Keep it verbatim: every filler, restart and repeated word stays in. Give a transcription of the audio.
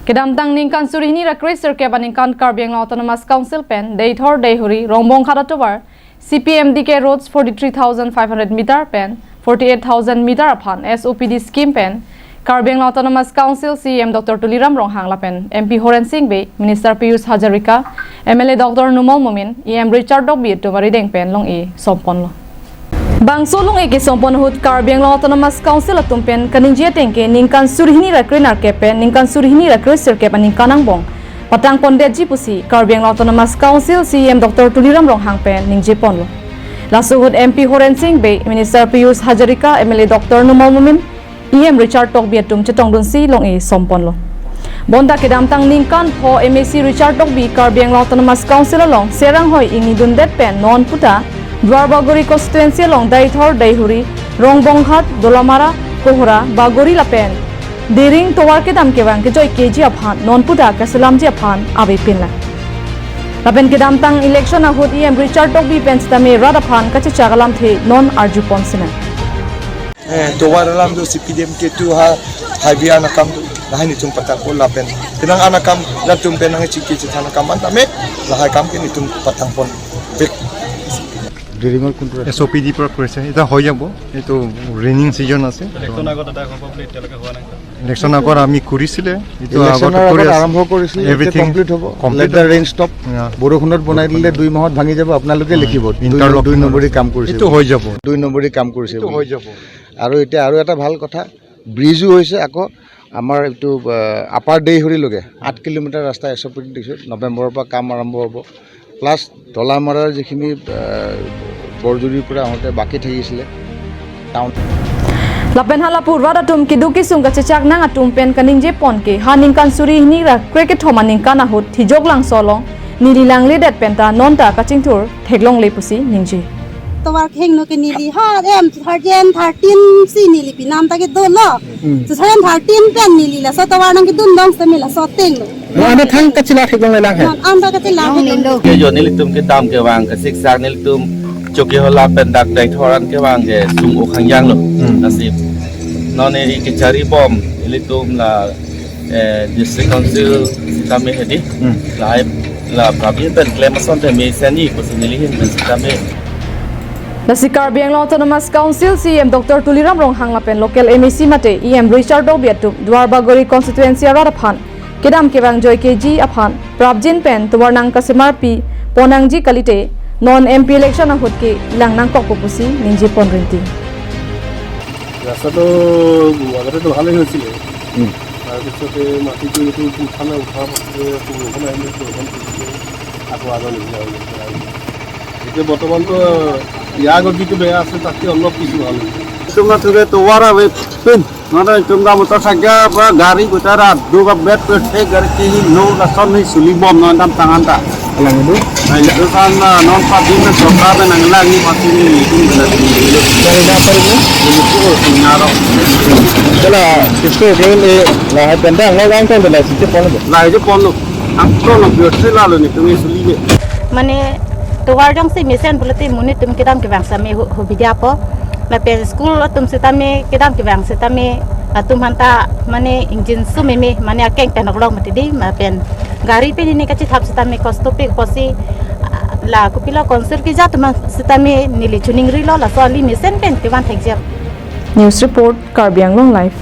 Kedamtang ningkan suri hini ra kre sirkep aningkan Karbi Anglong Autonomous Council pen Deithor Deihori Rongbonghat atovar C P M D K roads forty-three thousand five hundred meter pen forty-eight thousand meter aphan S O P D scheme pen Karbi Anglong Autonomous Council C E M Doctor Tuliram Ronghang lapen M P Horen Sing Bey, Minister Piyush Hazarika, M L A Doctor Numal Momin, E M Richard Tokbi atum arideng pen long-e somponlo. Bangso long-e kesompon ahut Karbi Anglong Autonomous Council atum pen kaningje ateng ke ningkan suri hini ra kre nerkep pen ningkan suri hini ra kre sirkep aningkan angbong patangpondetji pusi Karbi Anglong Autonomous Council C E M Doctor Tuliram Ronghang pen ningjeponlo. Laso ahut M P Horen Sing Bey, Minister Piyush Hazarika, M L A Doctor Numal Momin, E M Richard Tokbi atum chetongdunsi long-e somponlo. Bonta kedamtang ningkan pho M A C Richard Tokbi Karbi Anglong Autonomous Council along Seranghoi ingnidundet pen non puta Duar Bagori constituency along Deithor Deihori, Rongbonghat, Dolamara, Kohora, Bagori lapen Dering tovar kedam kevang kejoi keji aphan non puta keselamji aphan avepinlang. Lapen kedamtang election ahut E M Richard Tokbi pen sitame rat aphan kachechak alamthe non arjupon sinang. Eh, tovar alam do C P D M K tu ha, highway anakam do, lahai netum patangpon lapen. Penang anakam latum penang chiki chethan akam an tame, lahai akam ke netum patangpon. Bek. Dering-or কোনটো ৰাস্তা? S O P D পৰা কৰিছে, এতিয়া হৈ যাব, এইটো raining season আছে। ইলেকশ্যন আগত এটা হ'ব বুলি এতিয়ালৈকে হোৱা নাই। ইলেকশ্যন আগত আমি কৰিছিলে, এইটো ইলেকশ্যনৰ আগত আগত কৰিছিলে, আৰম্ভ কৰিছিলে, এতিয়া এভৰিথিং কমপ্লিট হ'ব। কমপ্লিট Let the হ'ব। Rain stop। অ। বৰষুণত বনাই দিলে দুই মাহত ভাঙি যাব, আপোনালোকে অ, লিখিব। দুই, ইণ্টাৰলক দুই নম্বৰী কাম কৰিছে। এইটো হৈ যাব। দুই নম্বৰী কাম কৰিছে এইটো বুলি। হৈ যাব। আৰু এতিয়া আৰু এটা ভাল কথা, ব্ৰিজো হৈছে, আকৌ আমাৰ এইটো, আহ, আপাৰ দেইহৰিলৈকে আঠ কিলোমিটাৰ ৰাস্তা S O P দিছোঁ, নৱেম্বৰৰ পৰা কাম আৰম্ভ হ'ব। প্লাছ ডলামাৰাৰ যিখিনি, আহ, বৰজুৰিৰ পৰা আহোঁতে বাকী থাকিছিলে, town. Lapen hala pu rat atum keduk kesung kachechak nang atum pen kaningjepon ke ha ningkan suri hini ra krekethom aningkan ahut Thijok Langso along neli langledet penta nonta kachingthur theklongle pusi ningje. Tovar kehingno ke neli ha em thirteen, thirteen si neli pinam ta kedolo. Hmm. Two thousand thirteen pen neli laso tovar nangkedun dong sitame laso atenglo. Mo anda thang kachila theklonglelang he. Non anda kachila theklong. Ke jo nelitum kedam kevang kesiksak nelitum Chokihola pen dak Deithor an kevang ke sung-o khangjanglo. Hmm. Lasi non e kechari bom nelitum la, eh, District Council sitame hedi. Hmm. Lahai la prabin pen klem asonte mesen-i pusi neli ahin pen sitame. Lasi Karbi Anglong Autonomous Council C E M Doctor Tuliram Ronghang lapen local M A C mate E M Richard Tokbi atum Duar Bagori constituency arat aphan kedam kevang joi keji aphan prapjin pen tovar nangkasemarpi ponnangji kalite non M P election ahut ke lang nangkokpo pusi ningjepon rinti. ৰাস্তাটো আগতেতো ভালেই হৈছিলে। উম। তাৰপিছতে মাটিটো এইটো উঠালে, উঠাৰ পাছতে বৰষুণ আহিলে, বৰষুণ পৰিলে, আকৌ আগৰ নিচিনা হৈ গৈছে। এতিয়া বৰ্তমানতো ইয়াৰ আগত যিটো বেয়া আছে, তাতকৈ অলপ কিছু ভাল হৈছে। Itum na ture tovar ave pin. Nada itum da motor saja ba gari kutara duga bet pet he gari kini lo la son ni suli bom non dam tangan ta. Alang itu? Nah, itu kan, ah, non pabin na soka ba nang lagi pasti ni itu benar. Dari dapur ini? Ini tuh sinaro. Jala, kisko ke le lahai pen dang lo lang kan la siti pon lo. Lahai je pon lo. Ang to lo biar sila lo ni tumi suli le. Mane tovar jongsi mesen pulote monit atum kedam kevang sitame hu-, hubidya po. Lapen school atum sitame kedam kevang sitame latum aphanta mane ingjinso meme mane akeng pen oklong mati di, lapen gari pen hini kachithap sitame kosto pi pusi, ah, la kopilo council keja atum sitame neli choningrilo, laso ali mesen pen kevan thekjep. News report, Karbi Anglong Live.